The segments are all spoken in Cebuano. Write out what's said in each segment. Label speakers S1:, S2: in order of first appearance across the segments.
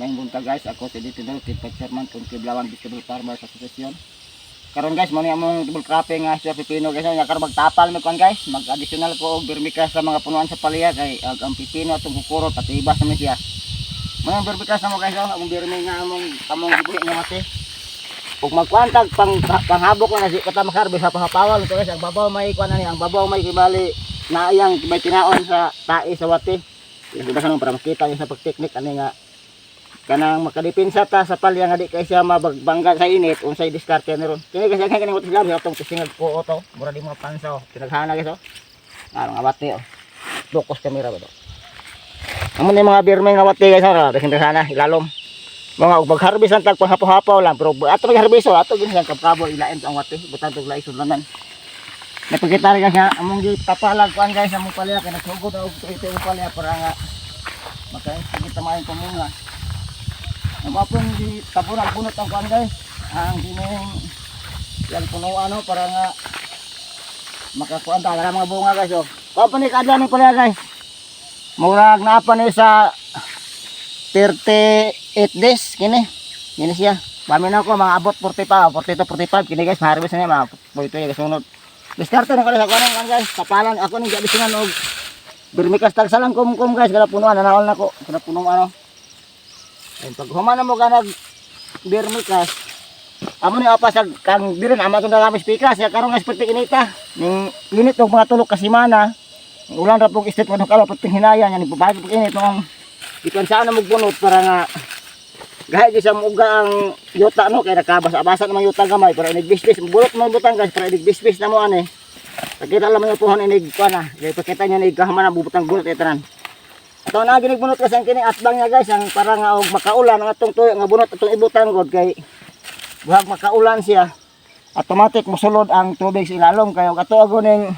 S1: Maayong buntag, guys. Ako si Dito Del, Team Chairman kung Kiblawan Vegetable Farmers Association. Karon, guys, mo ni among double cropping nga sa pipino, guys. Nya karon magtapal mi kuan, guys. Mag-additional ko og vermicast sa mga punuan sa palya kay ang pipino atong kukurot at ibas naman siya. Mo ang vermicast namo, guys, oh, among vermi nga among among gibuhi nga mate. Ug magkuantag pang panghabok lang kasi kata makarbis sa pahapawal ito, guys. Ang babaw may kuan ani, ang babaw may kibali na iyang may tinaon sa tae sa wati. Yan sudah para makita niyo sa pagteknik ani nga kanang makadipinsa ta sa palya nga di kay siya mabagbangga sa init, unsay diskarte ni ron. Kini kasi kani wati sila atong tisingag ko to, mura di mga pansa oh. Pinaghana, guys, oh. Nga mga wati oh. Focus camera ba to? Amo ni mga birme nga wati, guys, oh, daghan ilalom. Mga ug mag-harvest ang tag panghapo-hapaw lang, pero ato mag-harvest oh, ato gini siyang kabkabo ilain to ang wati, butang tog lahi sudlanan. Napakita rin, guys, nga among gitapalag kuan, guys, among palya kay nagsugod og ito ang palya para nga maka kita maayong pamunga. Ang apong di tapunan bunot ang kuan, guys. Ang gining yang punuan no para nga makakuan ta mga bunga, guys, oh. Kuan pa ni kaadlaw ni palya, guys. Murag naa pa ni sa 38 days kini. Kini siya. Paminaw ko mga abot 40 pa, 42, 45 kini, guys, ma-harvest na niya mga 42 guys sunod. Diskarte na ko sa kuan, guys. Tapalan ako ning additional og vermicast tagsa lang kum guys, kada punuan na nako, kada punuan no. Ayun, pag human na mo ka nag vermicast, amo ni apa sa kang diri na ama itong dalamis pikas, ya karon nga perti inita. Ning init og mga 3 ka semana. Ang ulan ra pong istit mo kalo perting hinaya nya ning babae pag init mong ipansaan na mo bunot para nga gahi gyud sa muga ang yuta no kay nakabasa-basa naman yuta gamay para inig bisbis bulot mo butang, guys, para inig bisbis na mo ani. Pakita lang mo puhon inig kuan na. Kay pakita niya ni gahaman na bubutang bunot itanan. Ato na ginig bunot kasi ang kini atbang niya, guys, ang para nga og makaulan ang atong tuyo nga bunot atong ibutan god kay buhag makaulan siya, automatic mosulod ang tubig sa ilalom. Kay og ato ago ning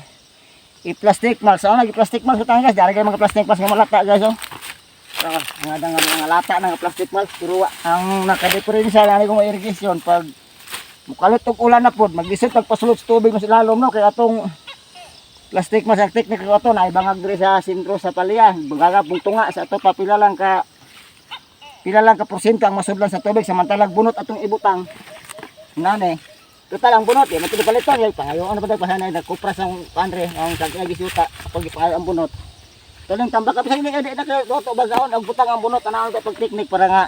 S1: i-plastic mulch sa una, i-plastic mulch utang, guys, dari kay mga plastic mulch nga malata, guys, oh. Ah, nga mga lata na nga plastic mulch, pero ang nakadiferensya na kung irrigation, pag mukalit og ulan na pod maglisod pagpasulod sa tubig mas ilalom no, kay atong plastic mulch, ang technique ko ato na ibangag diri sa sentro sa palya, bagaga pong tunga sa ato pa pila lang ka porsyento ang masudlan sa tubig, samantalag bunot atong ibutang nane total ang bunot eh matuloy palitan kay pangayo ano pa pasanay nagkupras ang pandre ang kag yuta ako gipangayo ang bunot. Tuling tambak ka bisan di na kay toto bagaon ang butang ang bunot ana ang pag technique para nga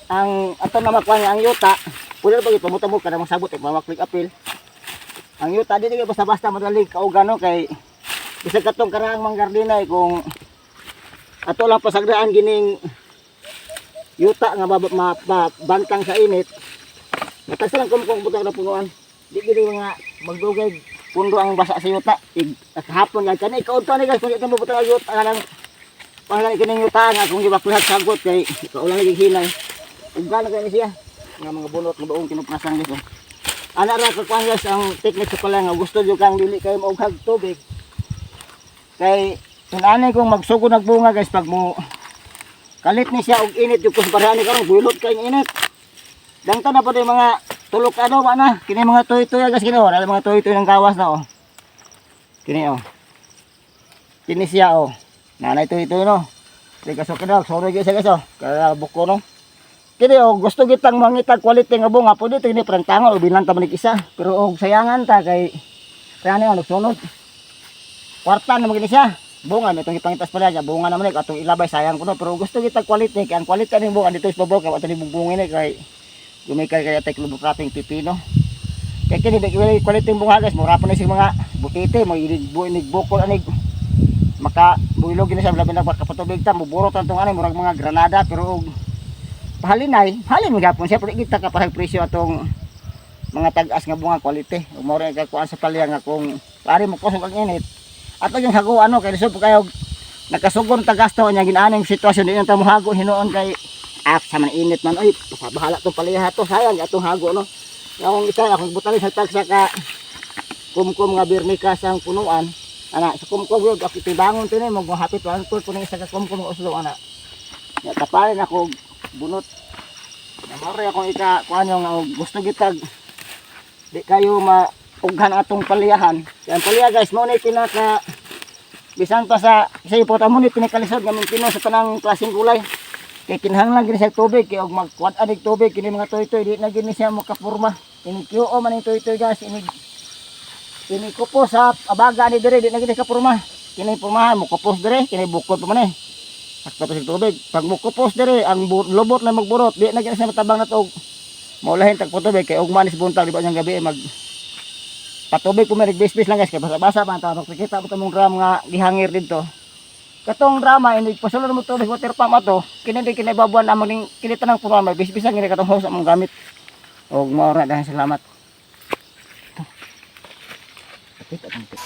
S1: ang ato na makuha nga ang yuta pwede ba gipamutamo kada masabot eh mamaklik apil ang yuta di kay basta-basta madali kauga no, kay bisag katong karaang manggardina eh, kung ato lang pasagdaan gining yuta nga bantang sa init, matagsa lang kung butang na punuan, di gini mga magdugay pundo ang basa sa yuta. Ig kahapon lang kani kaudto ni, guys, kung di ito butang ang yuta nga lang pangalan kining yuta nga akong gibaklihat sagot kay kaulan lagi hinay uga na kay siya nga mga bunot nga buong kinuprasan, guys, oh. Ana ra ka kuan, guys, ang technique sa pala nga gusto jud kang dili kay maughag tubig, kay kung kung magsugod nagbunga, guys, pag mo kalit ni siya og init yung kusbarani karon gulot kay init dangta na pa mga tulok ano ba na kini mga tuy-tuy, guys, kini oh, na mga tuy-tuy ng gawas na oh, kini oh, kini siya oh, nanay tuy-tuy no. Di kaso kini sorry, guys, guys, oh, kaya buko no. Kini oh, gusto gitang mangitag quality nga bunga, pwede ito ini parang tango o bilang ta manig isa, pero og sayangan ta kay kaya ni nagsunod kwarta na magini siya bunga may itong ipangitas pala niya bunga naman eh atong ilabay, sayang ko no. Pero gusto kita quality kay ang quality ning bunga dito sa babaw kay ato ni bungbungin eh kay gumikay kay atay club cropping pipino kay kini di quality ng bunga, guys, mura pa na siya mga butite mo inig inig bukol anig maka builog gini siya, labi na makapatubig ta muburot ang tong ani murag mga granada. Pero og pahalinay halin mo gyapon siya, pero kita ka parang presyo atong mga tag-as nga bunga quality ug mao rin kuan sa palya nga kung pare mo kusog ang init ato yung hago ano kay lisod kayo nakasugon tagasto nya ginaning sitwasyon di ta mohago hinuon kay ah sa man init man oy, bahala tong palya to, sayang atong hago no. Akong isa akong butalin sa tagsa ka kumkum nga birmikas ang punuan ana sa kumkum yun ako tibangon tini mo hapit one fourth puno isa ka kumkum nga uslo ana ya tapalin ako bunot. Namore akong ika kuan yung gusto gitag di kayo maughan atong palyahan. Kaya ang palya, guys, mo ni pinaka bisan pa sa isa yung mo ni pinakalisod nga mintino sa tanang klaseng gulay. Kay kinahanglan gini siya tubig kay og magkuan anig tubig kini mga toy-toy, di na gini siya makapurma. Ini QO man ning toy-toy, guys, ini ini kupo sa abaga ni dire, di na gini kapurma. Kini pormahan mo kupos dire, kini bukod pa man eh. Sakto pa sa tubig. Pag mo kupos dire, ang lubot na magburot, di na gini siya matabang na og maulahin tag tubig kay ugma ni sa buntag, di ba, niyang gabi eh, mag patubig po, may bis lang, guys, kay basa-basa pa ta. Makikita mo tamong drum nga gihangir didto. Katong drama ini pasulod mo tubig, water pump ato kini di kinababuan among ning kini tanang purma, may bis-bis lang kini katong hose among gamit og mao ra. Dahil salamat. Ito. Kapit atong.